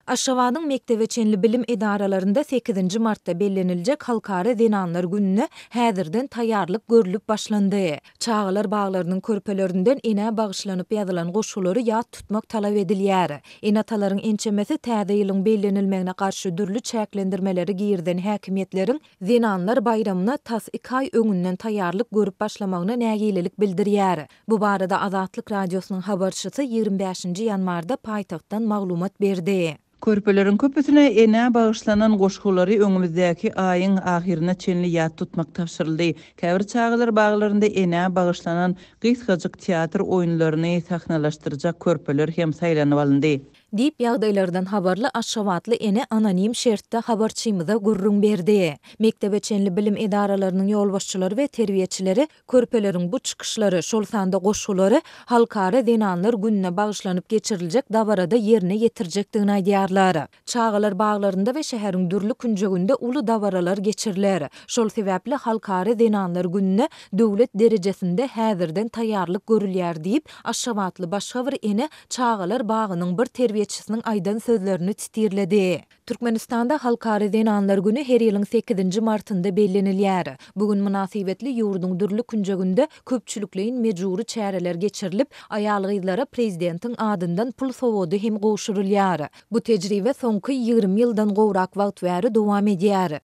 Aşgabadyň mekdebe çenli bilim edaralarynda sekizinji martda belleniljek Halkara zenanlar gününe häzirden taýýarlyk görlüp başlandy. Çagalar baglarynyň körpelerinden enä bagyşlanyp ýazylan goşgulary ýat tutmak talap edilýär. Ene-atalaryň ençemesi täze ýylyň bellenilmegine garşy dürli çäklendirmeleri girizen häkimiýetleriň Zenanlar baýramyna tas iki aý öňünden taýýarlyk görüp başlamagyna nägilelik bildirýär. Bu barada Azatlyk Radiosynyň habarçysy 25-nji ýanwarda paýtagtdan maglumat berdi. Körpeleriň köpüsine enä bagyşlanan goşgulary öňümizdäki aýyň ahyryna çenli ýat tutmak tabşyryldy. Käbir çagalar baglarynda enä bagyşlanan gysgajyk teatr oýunlaryny sahnalaşdyrjak körpeler hem saýlanyp alyndy. Diýip, ýagdaýlardan habarly aşgabatly ene anonim şertde habarçymyza gürrüň berdi. Mekdebe çenli bilim edaralarynyň ýolbaşçylary we terbiýeçileri körpeleriň bu çykyşlary, şol sanda goşgulary Halkara zenanlar gününe bagyşlanyp geçiriljek dabarada ýerine ýetirjekdigini aýdýarlar. Çagalar baglarynda we şäheriň dürli künjeginde uly dabaralar geçiriler. Şol sebäpli Halkara zenanlar gününe döwlet derejesinde häzirden taýýarlyk görülýär diýip, aşgabatly başga bir ene çagalar bagynyň bir terbiýeçisiniň aýdan sözlerini titirledi. Türkmenistanda Halkara zenanlar güni her ýylyň sekizinji martynda bellenilýär. Bu gün mynasybetli ýurduň dürli künjeginde köpçülikleýin mejbury çäreler geçirilip, aýal-gyzlara prezidentiň adyndan pul sowgady hem gowşurylýar. Bu tejribe soňky 20 ýyldan gowrak wagt bäri dowam edýär.